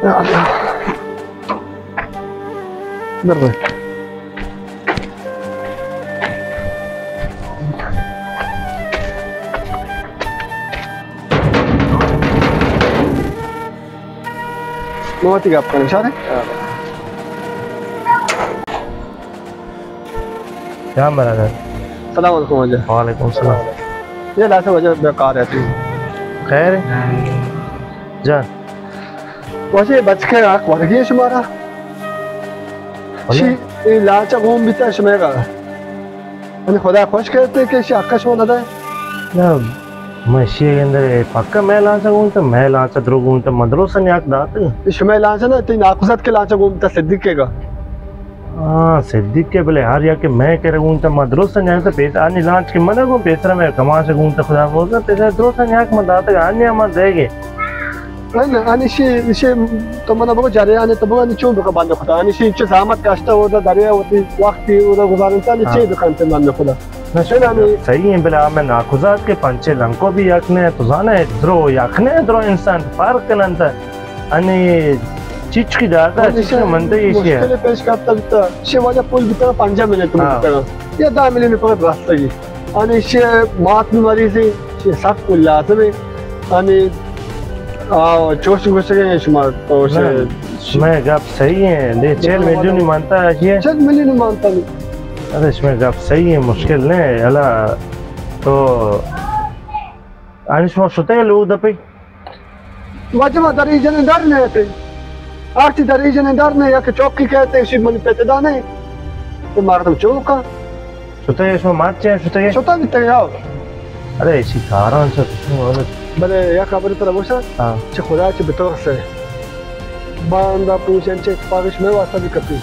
یا اللہ۔ در بھائی۔ ما وتی گپ کنیں، شارے؟ جان برادر۔ سلام علیکم واجہ۔ وعلیکم السلام۔ یہ لاسا واجہ بے کار ہے۔ خیر ہے؟ جان۔ واجہ بچکے آک ورگی شمارا۔ واجہ؟ شی، اے لانچا گون بیتا شمارا۔ من خدا خوش کرتے کہ شی حق شما نہ دے۔ نہ، من شی گندے پکا میں لانچا گون تا، میں لانچا درو گون تا، من درو سن یک دات۔ شمے لانچا نہ، تی ناکوزات کے لانچا گون تا صدیق کے گا۔ ہاں، صدیق کے بلے ہر یک میں کرے گون تا، من درو سن یک تا پیس، آنی لانچ کے من گون پیسرا میں کماش گون تا خدا بوزا، پیسرا درو سن یک من دات، آنی من دے گے۔ انشی، انشی تو منا بگو جریان تو بگو، انشی چون بکن بندہ خدا؟ انشی چه زحمت کشته و در دریا وتی وقتی و گذارنتا، انشی چه بکنت بندہ خدا؟ نہ، چون ہمیں صحیح ہیں، بلے ہمیں ناکوزات کے پنچے لنکو بھی یک نے، تو زانے درو یک نے، درو انسان فرق کننت۔ انی چیچ کی داتا، چیچ کی منتے ایشی ہے۔ مشکل پیش کرتا بیتا، شی واجہ پول بیتا پنجاہ منٹ ہاں۔ بیتا۔ یا دہ منٹ فقط راستگی۔ آنی شی مات مریضی، شی سخت پول لازم ہے۔ آنی، آ، چوش گوشگے شما تو شی نہ، شمئے گپ صحیح ہے۔ دے چل میلیون ہی مانتا ہے یہ۔ چل میلیون ہی مانتا نہیں۔ ارے شمئے گپ صحیح ہے، مشکل نہیں ہے۔ الا تو آنی شما شتے لوگ دپے؟ واجہ ما در ای جنین در نیتے۔ آرتی در ای جنین در نے، یا کہ چوکی کہتے، شی منی پتے دانے۔ تو مردم چوکا۔ شتگ ئے شما مرچی شتگ ئے؟ شتگ بیتگ ئے، آؤ۔ ارے، ایشی کاراں چہ بلے یک خبر ترا گوشاں، ہاں۔ چہ خدا چہ بترس ئے۔ باندا پوچ انچیں اتفاقے شمئے واسطہ بہ کپی۔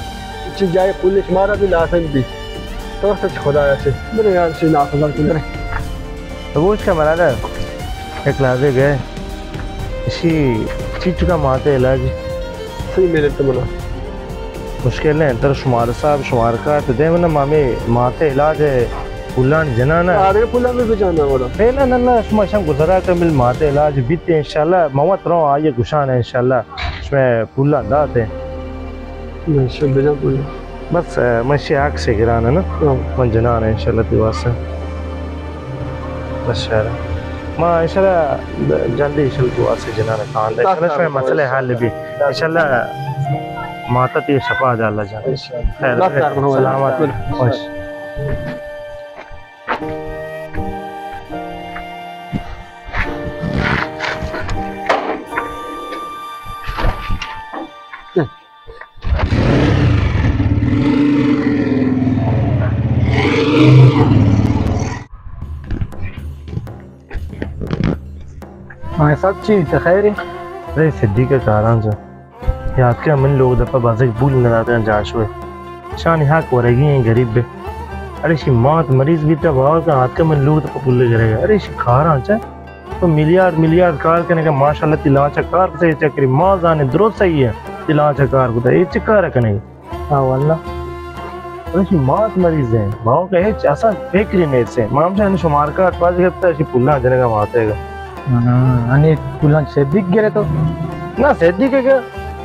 چہ جاہے پول شمارا بہ لازم بی۔ ترس چہ خدا چہ۔ بلے یار، چہ ناخدا کن بلے۔ تو گوش کن برادر، یک لحظے گئے۔ ایشی چیچکا ماتے علاج۔ صحیح میرے تو منا۔ مشکل نہ انت، ترا شمارہ صاحب، شمارہ کارت دے منا، ما ہمے ماتے علاج ءَ پولانی جنان ءَ۔ آدگہ پولاں بہ بجانا وڑا۔ نہ، نہ، نہ، نہ، شما شم گزرا کن، بل ماتے علاج بیت انشاءاللہ، ما وت رواں آئی گوشان انشاءاللہ، شما پولاں دات۔ نہ، شم بجان پولاں۔ بس، اے، من شی عکس گران نا۔ ہاں۔ من جنان انشاءاللہ تی واسطہ۔ بس شہر۔ ما انشاءاللہ جلدی انشاءاللہ تی واسطہ جنان کان دے۔ انشاءاللہ شما مسئلہ حل بی۔ انشاءاللہ ماتا تی شفا دے اللہ جان۔ خیر، سلامت۔ خوش۔ ہاں، سب چیز تو خیر ہے۔ ارے صدیق کاران سے۔ یاد کہ من لوگ دپا بازک بول نہ داتگاں جاشوئے۔ شانی حق ورگی ہیں غریب بے۔ ارے شی مات مریض بیتا باور کا آتکا من لوگ دپا بول گرے گا۔ ارے شی کاراں چا۔ تو میلیارڈ میلیارڈ کار کنے کا ماشاءاللہ تی لانچا کار کتے چکری ما زانے درست صحیح ہے۔ تی لانچا کار کتے اے چکار کنے۔ ہاں واللہ۔ ارے شی مات مریض ہیں۔ باور کا ہچ اصلا فکر ہی نہیں سے۔ ما ہم شانی شمار کار پاس گپتا شی پولاں جنگا ماتے گا۔ ہاں، انی پولاں صدیق گرے تو؟ نہ، صدیق ہے کہ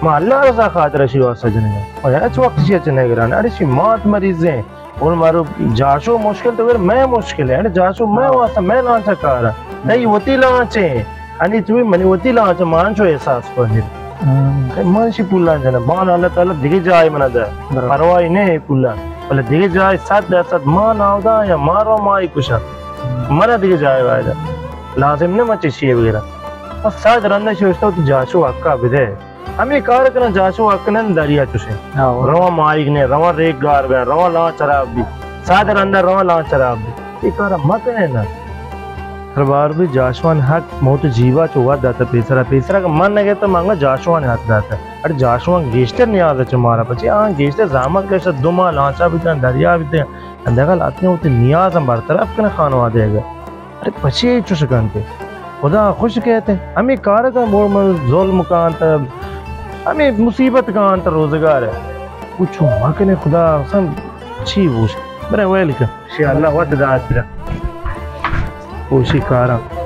ما اللہ رضا خاطر اشی واسطہ جنگا۔ اور ہچ وقت شی اچھے نہیں گرانے۔ ارے شی مات مریض ہیں۔ اور مارو جاشو مشکل تو پھر میں مشکل ہے۔ ارے جاشو میں ہاں۔ واسطہ میں لانچا کارا۔ نہیں وتی لانچے۔ انی تو منی وتی لانچ مان چو احساس کو نہیں۔ ہاں۔ من شی پولاں جنگا۔ مان اللہ تعالی دیگه جای منا دے۔ برابر۔ پرواہی نہیں پولاں۔ بلے دیگه جای صد درصد ما ناودا یا مارو مائی کشا۔ منا دیگه جای وایدا۔ لازم نہ من چشی وغیرہ۔ بس ساج رندہ شوشتا تو جاشو حقا بدے۔ ہمے کار کناں جاشو حق نہ دریا چوشے۔ ہاں۔ رواں ماہیگ نے، رواں ریک گار بے، رواں لانچ خراب بی۔ ساعت رندہ رواں لانچ خراب بی۔ اے کارا مکنے نا۔ ہر بار بھی جاشوان حق موت جیوا چو وت داتا پیسرا، پیسرا کہ من نہ گیتا منگا جاشوان حق داتا۔ اڑے جاشوان گیشتر نیاز چو مارا پچے، آن گیشتر زحمت کشتا دو ماہ لانچا بیتن، دریا بیتن۔ دگل اتنے ہوتے نیاز ہم برطرف کنے خانوادے گا۔ ارے پچے چوش کنتے؟ خدا خوش کہتے۔ ہمیں کار کا مور من ظلم کانت، ہمیں مصیبت کانت روزگار ہے۔ کچھ مکنے خدا سم چی بوش۔ برے ویل کن۔ شی اللہ وت دات برا۔ کوشی کاراں۔